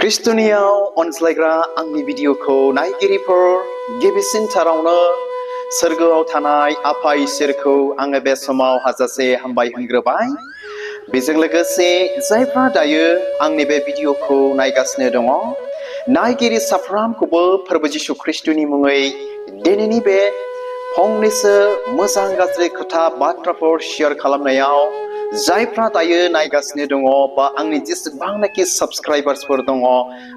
ख्रिस्ट'नियाव अनज्लायग्रा आंनि भिडिअखौ नायगिरिफोर गिबिसिनथारावनो सोरगोआव थानाय आफा इसोरखौ आङो बे समाव हाजासे हामबाय होनग्रोबाय। बेजों लोगोसे जायफ्रा दायो आंनि बे भिडिअखौ नायगासिनो दङ नायगिरि साफ्रोमखौबो फोरबो जिशु ख्रिस्ट'नि मुङै दिनैनि बे फंनैसो मोजां गाज्रि खोथा बाथ्राफोर शेयार खालामनायाव जायफ्रा दायो नायगासिनो दङ बा आंनि जेसेबांनाखि साबस्क्राइबार्सफोर दङ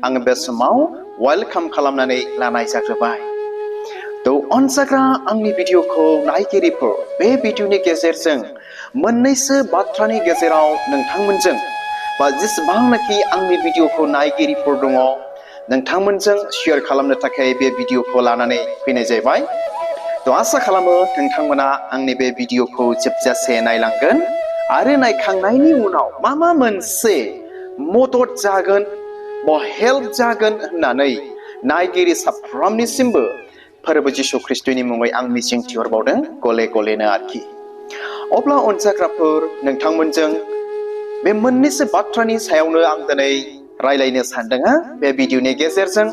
आङो बे समाव वेलकाम खालामनानै लानाय जाग्रोबाय। अनजाग्रा आंनि भिडिअखौ नायगिरिफोर बे भिडिअनि गेजेरजों मोननैसो बाथ्रानि गेजेराव नोंथांमोनजों बा जेसेबांनाखि आंनि भिडिअखौ नायगिरिफोर दङ नोंथांमोनजों शेयार खालामनो थाखाय बे भिडिअखौ लानानै फैनाय जाबाय। आसा खालामो नोंथांमोना आंनि बे भिडिअखौ जोबजासे नायलांगोन आरो नायखांनायनि उनाव मा मोनसे मदद जागोन बा हेल्प जागोन होननानै नायगिरि साफ्रोमनिसिमबो फोरबो जिशु ख्रिस्ट'नि मुङै आं मिजिंथिहरबावदों गले गलेनो आरोखि। अब्ला अनजाग्राफोर नोंथांमोनजों बे मोननैसो बाथ्रानि सायावनो आं दिनै रायलायनो सानदों बे भिडिअनि गेजेरजों।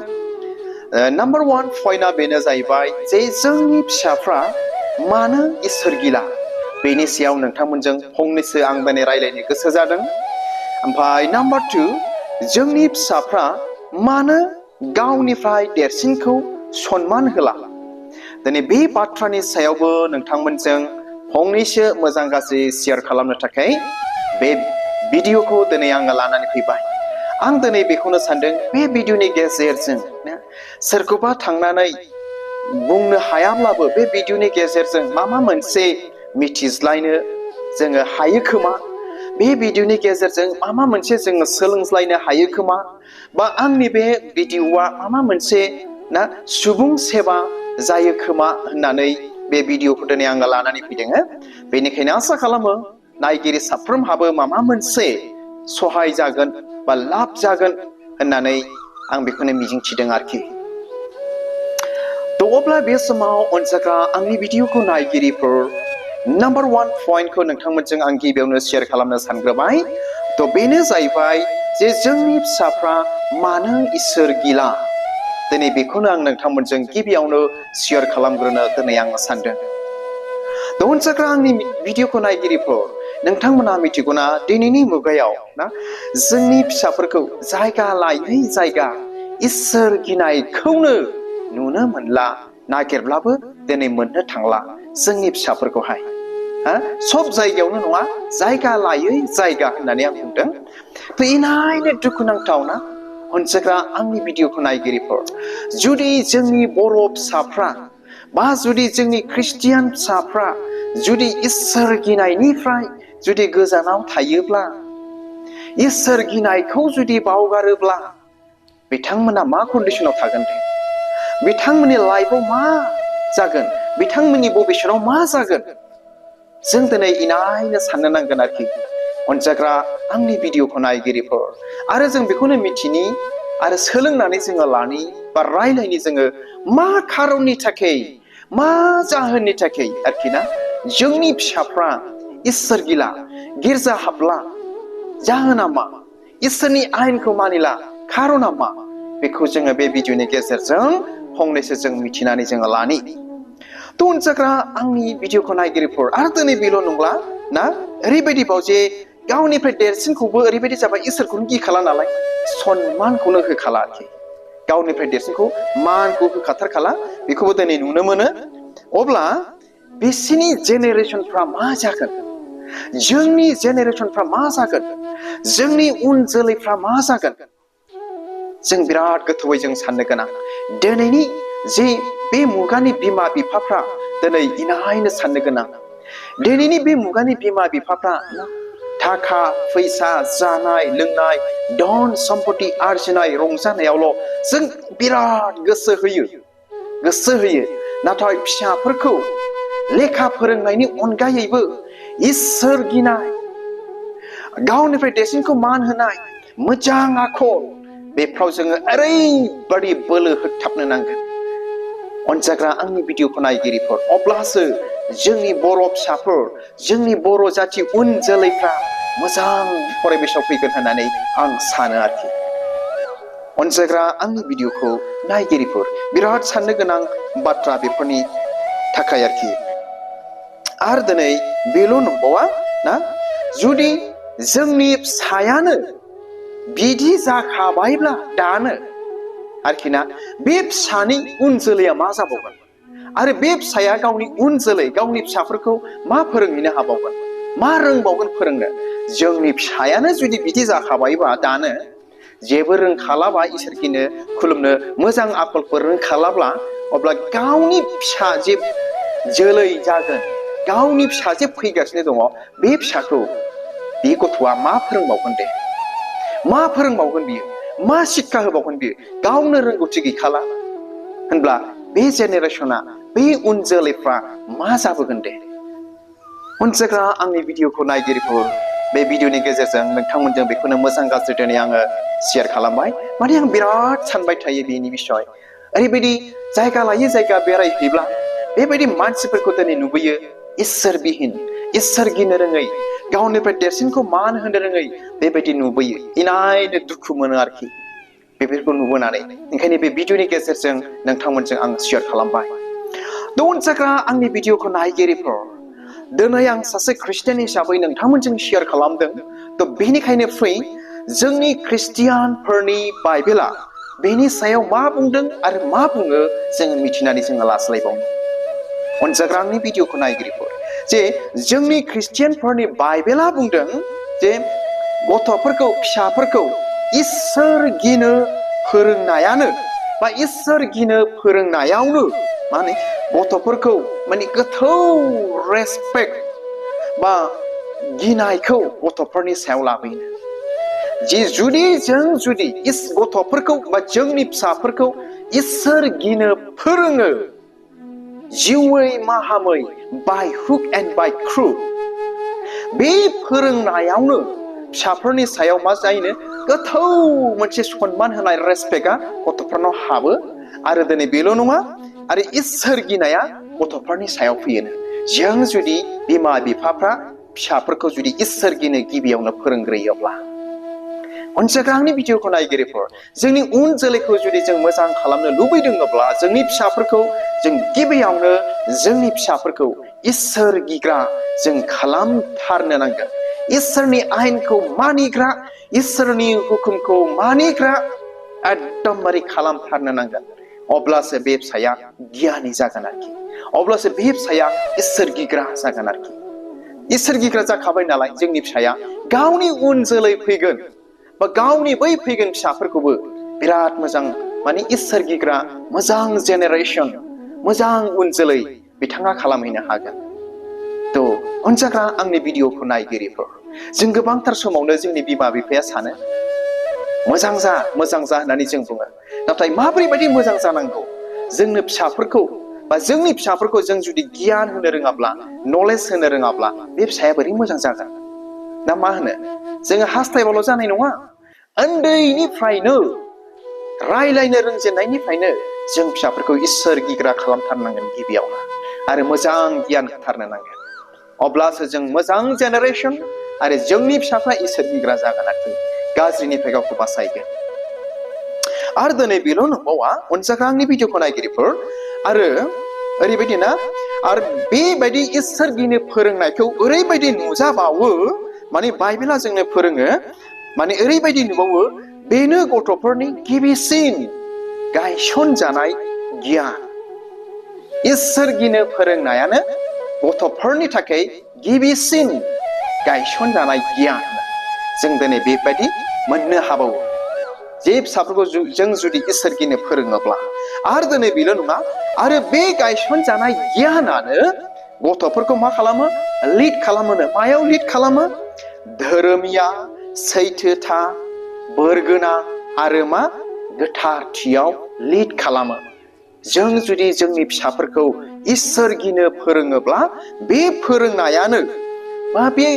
नाम्बार 1 पइन्टआ बेनो जाहैबाय जे जोंनि फिसाफ्रा मानो इसोर गिला बेनि सायाव नोंथांमोनजों फंनैसो आं दिनै रायलायनो गोसो जादों। ओमफ्राय नाम्बार 2 जोंनि फिसाफ्रा मानो गावनिफ्राय देरसिनखौ सनमान होला। दिनै बे बाथ्रानि सायावबो नोंथांमोनजों फंनैसो मोजां गाज्रि शेयार खालामनो थाखाय बे भिडिअखौ दिनै आङो लानानै फैबाय। आं दिनै बेखौनो सानदों बे भिडिअनि गेजेरजों सोरखौबा थांनानै बुंनो हायाब्लाबो बे भिडिअनि गेजेरजों मा मोनसे मिथिज्लायनो जोङो हायो खोमा। बे भिडिअनि गेजेरजों मा मोनसे जोङो सोलोंज्लायनो हायो खोमा बा आंनि बे भिडिअआ मा मोनसे सुबुं सेवा जायो खोमा होननानै बे भिडिअखौ दिनै आङो लानानै फैदों। बेनिखायनो आसा खालामो नायगिरि साफ्रोमहाबो मा मोनसे सहाय जागोन बा लाब जागोन होननानै आं बेखौनो मिजिंथिदों आरोखि। अब्ला बे समाव अनजाग्रा आंनि भिडिअखौ नायगिरिफोर नाम्बार 1 पइन्टखौ नोंथांमोनजों आं गिबियावनो शेयार खालामनो सानग्रोबाय। बेनो जाहैबाय जे जोंनि फिसाफ्रा मानो इसोर गिला। दिनै बेखौनो आं नोंथांमोनजों गिबियावनो शेयार खालामग्रोनो दिनै आङो सानदों। अनजाग्रा आंनि भिडिअखौ नायगिरिफोर नोंथांमोना मिथिगौना दिनैनि मुगायाव जोंनि फिसाफोरखौ जायगा लायै जायगा इसोर गिनायखौनो नुनो मोनला, नागिरब्लाबो दिनै मोननो थांला जोंनि फिसाफोरखौहाय। सब जायगायावनो नङा जायगा लायै जायगा होननानै आं बुंदों। इनायनो दुखुनांथावना अनजाग्रा आंनि भिडिअखौ नायगिरिफोर जुदि जोंनि बर' फिसाफ्रा बा जुदि जोंनि ख्रिस्टियान फिसाफ्रा जुदि इसोर गिनायनिफ्राय जुदि गोजानाव थायोब्ला, इसोर गिनायखौ जुदि बावगारोब्ला बिथांमोना मा कन्डिशनाव थागोन दे? बिथांमोननि लाइफआव मा जागोन? बिथांमोननि भबिष्यतआव मा जागोन? जों दिनै इनायनो साननो नांगोन आरोखि अनजाग्रा आंनि भिडिअखौ नायगिरिफोर। आरो जों बेखौनो मिथिनि आरो सोलोंनानै जोङो लानि बा रायलायनि जोङो मा खारननि थाखाय मा जाहोननि थाखाय आरोखि जोंनि फिसाफ्रा इसोर गिला, गिर्जा हाबला, जाहोना मा? इसोरनि आयेनखौ मानिला, खारना मा? बेखौ जोङो बे भिडिअनि गेजेरजों फंनैसो जों मिथिनानै जोङो लानि। अनजाग्रा आंनि भिडिअखौ नायगिरिफोर आरो दिनै बेल' नंला ओरैबायदिबाव जे गावनिफ्राय देरसिनखौबो ओरैबायदि जाबाय इसोरखौनो गिखाला नालाय सनमानखौनो होखाला आरोखि। गावनिफ्राय देरसिनखौ मानखौ होखाथारखाला बेखौबो दिनै नुनो मोनो। अब्ला बिसिनि जेनेरेसनफ्रा मा जागोन? जोंनि जेनेरेसनफ्रा मा जागोन? जोंनि उन जोलैफ्रा मा जागोन? जों बिराद गोथौयै जों साननो गोनां। दिनैनि जे बे मुगानि बिमा बिफाफ्रा दिनै इनायनो साननो गोनां। दिनैनि बे मुगानि बिमा बिफाफ्रा थाखा फैसा जानाय लोंनाय धन सम्पति आरजिनाय रंजानायावल' जों बिराद गोसो होयो। नाथाय फिसाफोरखौ लेखा फोरोंनायनि अनगायैबो इसोर गिनाय, गावनिफ्राय देरसिनखौ मान होनाय, मोजां आखल बेफ्राव जोङो ओरैबादि बोलो होथाबनो नांगोन अनजाग्रा आंनि भिडिअखौ नायगिरिफोर। अब्लासो जोंनि बर' फिसाफोर, जोंनि बर' जाथि उन जोलैफ्रा मोजां परिबेसाव फैगोन होननानै आं सानो आरोखि। अनसायग्रा आंनि भिडिअखौ नायगिरिफोर बिराद साननो गोनां बाथ्रा बेफोरनि थाखाय आरोखि। आरो दिनै बेल' नंबावा ना, जुदि जोंनि फिसायानो बिदि जाखाबायब्ला दानो आरोखि ना, बे फिसानि उन जोलैया मा जाबावगोन? आरो बे फिसाया गावनि उन जोलै गावनि फिसाफोरखौ मा फोरोंहैनो हाबावगोन? मा रोंबावगोन फोरोंनो? जोंनि फिसायानो जुदि बिदि जाखाबायबा दानो, जेबो रोंखालाबा इसोरखिनो खुलुमनो मोजां आखलफोर रोंखालाब्ला, अब्ला गावनि फिसा जे जोलै जागोन, गावनि फिसा जे फैगासिनो दङ, बे फिसाखौ बे गथ'आ मा फोरोंबावगोन दे? मा फोरोंबावगोन बियो? मा शिक्षा होबावगोन बियो? गावनो रोंगौथि गैखाला होनब्ला बे जेनेरेसना, बे उन जोलैफ्रा मा जाबोगोन दे? अनसायग्रा आंनि भिडिअखौ नायगिरिफोर, बे भिडिअनि गेजेरजों नोंथांमोनजों बेखौनो मोजां गाज्रि दिनै आङो शेयार खालामबाय। माने आं बिराद सानबाय थायो बेनि बिसय। ओरैबायदि जायगा लायै जायगा बेरायहैब्ला बेबायदि मानसिफोरखौ दिनै नुबोयो, इसोरबिहीन, इसोर गिनो रोङै, गावनिफ्राय देरसिनखौ मान होनो रोङै, बेबायदि नुबोयो। इनायनो दुखु मोनो आरोखि बेफोरखौ नुबोनानै। ओंखायनो बे भिडिअनि गेजेरजों नोंथांमोनजों आं शेयार खालामबाय। अनसायग्रा आंनि भिडिअखौ नायगिरिफोर, दिनै आं सासे ख्रिस्टियान हिसाबै नोंथांमोनजों शेयार खालामदों। बेनिखायनो फै, जोंनि ख्रिस्टियानफोरनि बाइबेला बेनि सायाव मा बुंदों आरो मा बुङो जोङो मिथिनानै जोङो लास्लायबावनो। अनसायग्रा आंनि भिडिअखौ नायगिरिफोर, जे जोंनि ख्रिस्टियानफोरनि बाइबेला बुंदों जे गथ'फोरखौ, फिसाफोरखौ इसोर गिनो फोरोंनायानो, बा इसोर गिनो फोरोंनायावनो माने गथ'फोरखौ माने गोथौ रेसपेक्ट बा गिनायखौ गथ'फोरनि सायाव लाबोयो। जे जुदि गथ'फोरखौ बा जोंनि फिसाफोरखौ इसोर गिनो फोरोङो, जिउयै माहामै, by hook and by crook, बे फोरोंनायावनो फिसाफोरनि सायाव मा जायोनो, गोथौ मोनसे सनमान होनाय रेसपेक्टआ गथ'फोरनाव हाबो। आरो दिनै बेल' नङा, आरो इसोर गिनाया गथ'फोरनि सायाव फैयोनो। जों जुदि बिमा बिफाफ्रा फिसाफोरखौ जुदि इसोर गिनो गिबियावनो फोरोंग्रोयोब्ला। अनसायग्रा आंनि भिडिअखौ नायगिरिफोर, जोंनि उन जोलैखौ जुदि जों मोजां खालामनो लुबैदोंब्ला, जोंनि फिसाफोरखौ जों गिबियावनो जोंनि फिसाफोरखौ इसोर गिग्रा जों खालामथारनो नांगोन। इसोरनि आयेनखौ मानिग्रा, इसोरनि हुकुमखौ मानिग्रा एकदमबारे खालामथारनो नांगोन। अब्लासो बे फिसाया गियानि जागोन आरोखि। अब्लासो बे फिसाया इसोर गिग्रा जागोन आरोखि। इसोर गिग्रा जाखाबाय नालाय जोंनि फिसाया, गावनि उन जोलै फैगोन बा गावनि बै फैगोन फिसाफोरखौबो बिराद मोजां माने इसोर गिग्रा मोजां जेनेरेसन, मोजां उन जोलै बिथाङा खालामहैनो हागोन। अनसायग्रा आंनि भिडिअखौ नायगिरिफोर, जों गोबांथार समावनो जोंनि बिमा बिफाया सानो मोजां जा होननानै जों बुङो। नाथाय माबोरैबायदि मोजां जानांगौ, जोंनो फिसाफोरखौ बा जोंनि फिसाफोरखौ जों जुदि गियान होनो रोङाब्ला, नलेज होनो रोङाब्ला, बे फिसाया बोरै मोजां जागोन? ना मा होनो? जोङो हास्थायबाल' जानाय नङा। उन्दैनिफ्रायनो, रायलायनो रोंजेननायनिफ्रायनो जों फिसाफोरखौ इसोर गिग्रा खालामथारनांगोन गिबियावनो, आरो मोजां गियान होथारनो नांगोन। अब्लासो जों मोजां जेनेरेसन आरो जोंनि फिसाफ्रा इसोर गिग्रा जागोन आरोखि, गाज्रिनिफ्राय गावखौ बासायगोन। आरो दिनै बेल' नंबावा अनसायग्रा आंनि भिडिअखौ नायगिरिफोर, आरो ओरैबायदि ना, आरो बेबायदि इसोर गिनो फोरोंनायखौ ओरैबायदि नुजाबावो, माने बाइबेला जोंनो फोरोङो, माने ओरैबायदि नुबावो, बेनो गथ'फोरनि गिबिसिन गायसनजानाय गियान। इसोर गिनो फोरोंनायानो गथ'फोरनि थाखाय गिबिसिन गायसनजानाय गियान। जों दिनै बेबायदि मोननो हाबावो जे फिसाफोरखौ जों जुदि इसोर गिनो फोरोङोब्ला। आरो दिनै बेल' नङा, आरो बे गायसनजानाय गियानानो गथ'फोरखौ मा खालामो? लिड खालामोनो। मायाव लिड खालामो? धोरोमिया, सैथोथा, बोरगोनां आरो मा? गोथारथियाव लिड खालामो। जों जुदि जोंनि फिसाफोरखौ इसोर गिनो फोरोङोब्ला, बे फोरोंनायानो बा बे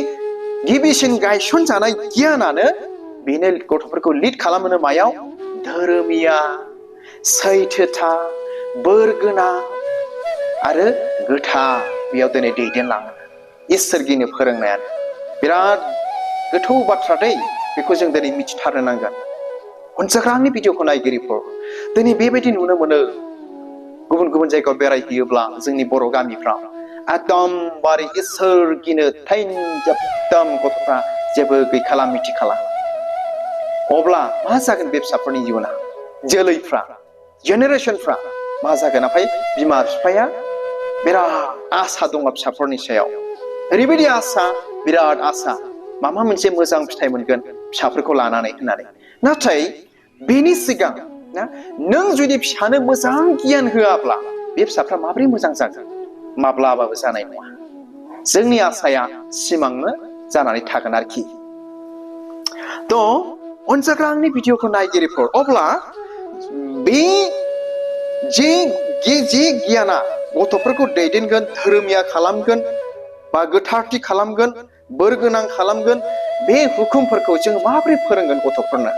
गिबिसिन गायसनजानाय गियानानो बेनो गथ'फोरखौ लिड खालामोनो मायाव? धोरोमिया, सैथोथा, बोरगोनां आरो गोथार, बेयाव दिनै दैदेनलाङो। इसोर गिनो फोरोंनायानो बिराद गोथौ बाथ्रा दै, बेखौ जों दिनै मिथिथारनो नांगोन। अनजाग्रा आंनि भिडिअखौ नायगिरिफोर दिनै बेबायदि नुनो मोनो गुबुन गुबुन जायगायाव बेरायहैयोब्ला जोंनि बर' गामिफ्राव एकदमबारे इसोर गिनो थैनजोबदों गथ'फ्रा जेबो गैखाला मिथिखाला अब्ला मा जागोन बे फिसाफोरनि इयुना जोलैफ्रा जेनेरेशनफ्रा मा जागोन ओमफ्राय बिमा बिफाया बिराद आसा दङ फिसाफोरनि सायाव ओरैबायदि आसा बिराद आसा माबा मोनसे मोजां फिथाइ मोनगोन फिसाफोरखौ लानानै होननानै नाथाय बेनि सिगां नों जुदि फिसानो मोजां गियान होआब्ला बे फिसाफ्रा माबोरै मोजां जागोन माब्लाबाबो जानाय नङा जोंनि आसाया सिमांनो जानानै थागोन आरोखि थ' अनजाग्रा आंनि भिडिअखौ नायगिरिफोर अब्ला बे जे गियाना गथ'फोरखौ दैदेनगोन धोरोमिया खालामगोन बा गोथारथि खालामगोन बोर गोनां खालामगोन बे हुकुमफोरखौ जों माबोरै फोरोंगोन गथ'फोरनो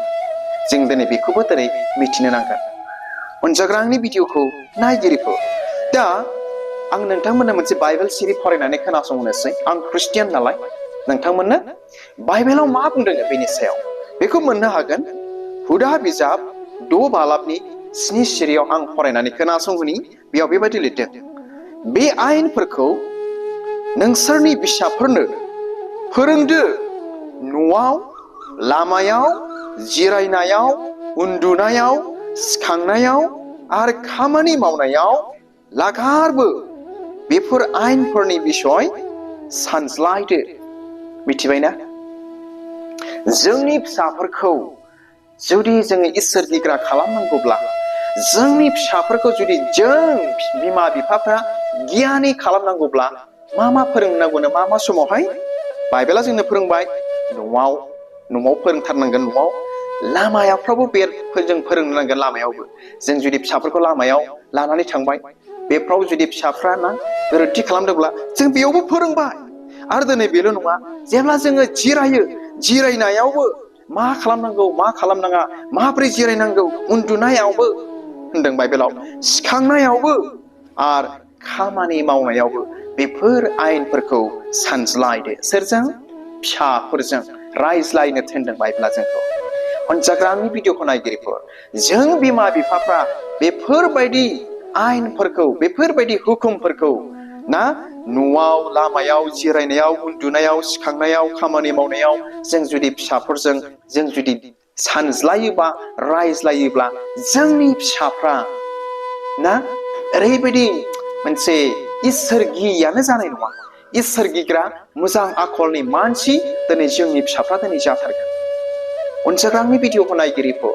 जों दिनै बेखौबो दिनै मिथिनो नांगोन अनजाग्रा आंनि भिडिअखौ नायगिरिफोर दा आं नोंथांमोननो मोनसे बाइबेल सिरि फरायनानै खोनासंनोसै आं ख्रिस्टियान नालाय नोंथांमोननो बाइबेलाव मा बुंदों बेनि सायाव बेखौ मोननो हागोन हुदा बिजाब 6 बालाबनि 7 सिरियाव आं फरायनानै खोनासंहोनि बेयाव बेबायदि लिरदों बे आयेनफोरखौ नोंसोरनि फिसाफोरनो फोरोंदो न'आव लामायाव जिरायनायाव उन्दुनायाव सिखांनायाव आरो खामानि मावनायाव लागारबो बेफोर आयेनफोरनि बिषय सानज्लायदो मिथिबायना जोंनि फिसाफोरखौ जुदि जोङो इसोर गिग्रा खालामनांगौब्ला जोंनि फिसाफोरखौ जुदि जों बिमा बिफाफ्रा गियानि खालामनांगौब्ला मा फोरोंनांगौनो मा समावहाय बाइबेला जोंनो फोरोंबाय न'आव फोरोंथारनांगोन न'आव लामायावफ्रावबो जों फोरोंनो नांगोन लामायावबो जों जुदि फिसाफोरखौ लामायाव लानानै थांबाय बेफ्राव जुदि फिसाफ्रा गोरोन्थि खालामदोंब्ला जों बेयावबो फोरोंबाय आरो दिनै बेल' नङा जेब्ला जोङो जिरायनायावबो मा खालामनांगौ मा खालामनाङा माबोरै जिरायनांगौ उन्दुनायावबो होनदों बाइबेलाव सिखांनायावबो आरो खामानि मावनायावबो बेफोर आयेनफोरखौ सानज्लायदो सोरजों फिसाफोरजों रायज्लायनो थिनदों बाइबेला जोंखौ अनजाग्रा आंनि भिडिअखौ नायगिरिफोर जों बिमा बिफाफ्रा बेफोरबायदि आयेनफोरखौ बेफोरबायदि हुकुमफोरखौ न'आव लामायाव जिरायनायाव उन्दुनायाव सिखांनायाव खामानि मावनायाव जों जुदि फिसाफोरजों जों जुदि सानज्लायोबा रायज्लायोब्ला जोंनि फिसाफ्रा ओरैबायदि मोनसे इसोर गियानो जानाय नङा इसोर गिग्रा मोजां आखलनि मानसि दिनै जोंनि फिसाफ्रा दिनै जाथारगोन अनजाग्रा आंनि भिडिअखौ नायगिरिफोर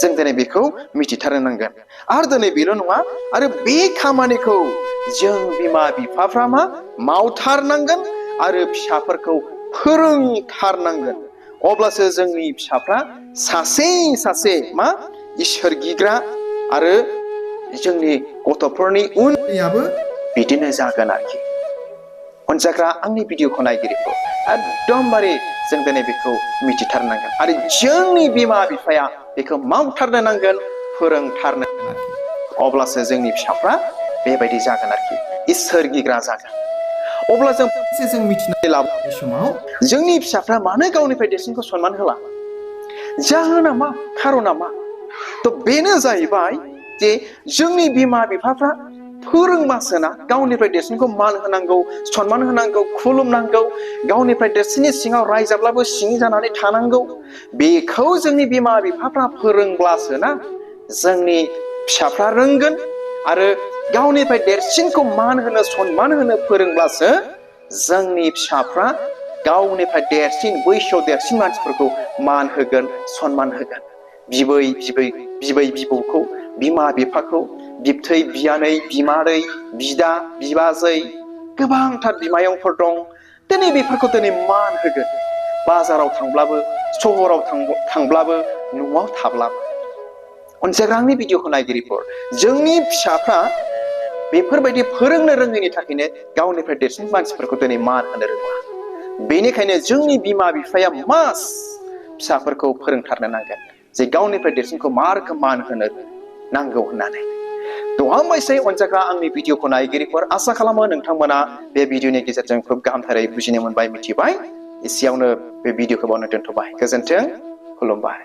जों दिनै बेखौ मिथिथारनो नांगोन आरो दिनै बेल' नङा आरो बे खामानिखौ जों बिमा बिफाफ्रा मावथारनांगोन आरो फिसाफोरखौ फोरोंथारनांगोन अब्लासो जोंनि फिसाफ्रा सासे इसोर गिग्रा आरो जोंनि गथ'फोरनि उनयाबो बिदिनो जागोन आरोखि अनजाग्रा आंनि भिडिअखौ नायगिरिफोर एकदमबारे जों दिनै बेखौ मिथिथारनांगोन आरो जोंनि बिमा बिफाया बेखौ मावथारनो नांगोन फोरोंथारनो नांगोन अब्लासो जोंनि फिसाफ्रा बेबायदि जागोन आरोखि इसोर गिग्रा जागोन अब्ला जों मिथिनानै लाबोनाय समाव जोंनि फिसाफ्रा मानो गावनिफ्राय देरसिनखौ सनमान होला जाहोना मा खारना मा थ' बेनो जाहैबाय जे जोंनि बिमा बिफाफ्रा फोरोंबासोना गावनिफ्राय देरसिनखौ मान होनांगौ सनमान होनांगौ खुलुमनांगौ गावनिफ्राय देरसिननि सिङाव रायजाब्लाबो सिङि जानानै थानांगौ बेखौ जोंनि बिमा बिफाफ्रा फोरोंब्लासोना जोंनि फिसाफ्रा रोंगोन आरो गावनिफ्राय देरसिनखौ मान होनो सनमान होनो फोरोंब्लासो जोंनि फिसाफ्रा गावनिफ्राय देरसिन बैसोआव देरसिन मानसिफोरखौ मान होगोन सनमान होगोन बिबै बिबौखौ बिमा बिफाखौ बिबथै बियानै बिमादै बिदा बिबाजै गोबांथार बिमायंफोर दं दिनै बेफोरखौ दिनै मान होगोन बाजाराव थांब्लाबो सहराव थांब्लाबो न'आव थाब्लाबो अनजाग्रा आंनि भिडिअखौ नायगिरिफोर जोंनि फिसाफ्रा बेफोरबायदि फोरोंनो रोङैनि थाखायनो गावनिफ्राय देरसिन मानसिफोरखौ दिनै मान होनो रोङा बेनिखायनो जोंनि बिमा बिफाया फिसाफोरखौ फोरोंथारनो नांगोन जे गावनिफ्राय देरसिनखौ मा रोखोम मान होनो नांगौ होननानै हामबायसै अनजाग्रा आंनि भिडिअखौ नायगिरिफोर आसा खालामो नोंथांमोना बे भिडिअनि गेजेरजों खोब गाहामथारै बुजिनो मोनबाय मिथिबाय एसेयावनो बे भिडिअखौ बावनो दोनथ'बाय गोजोन्थों खुलुमबाय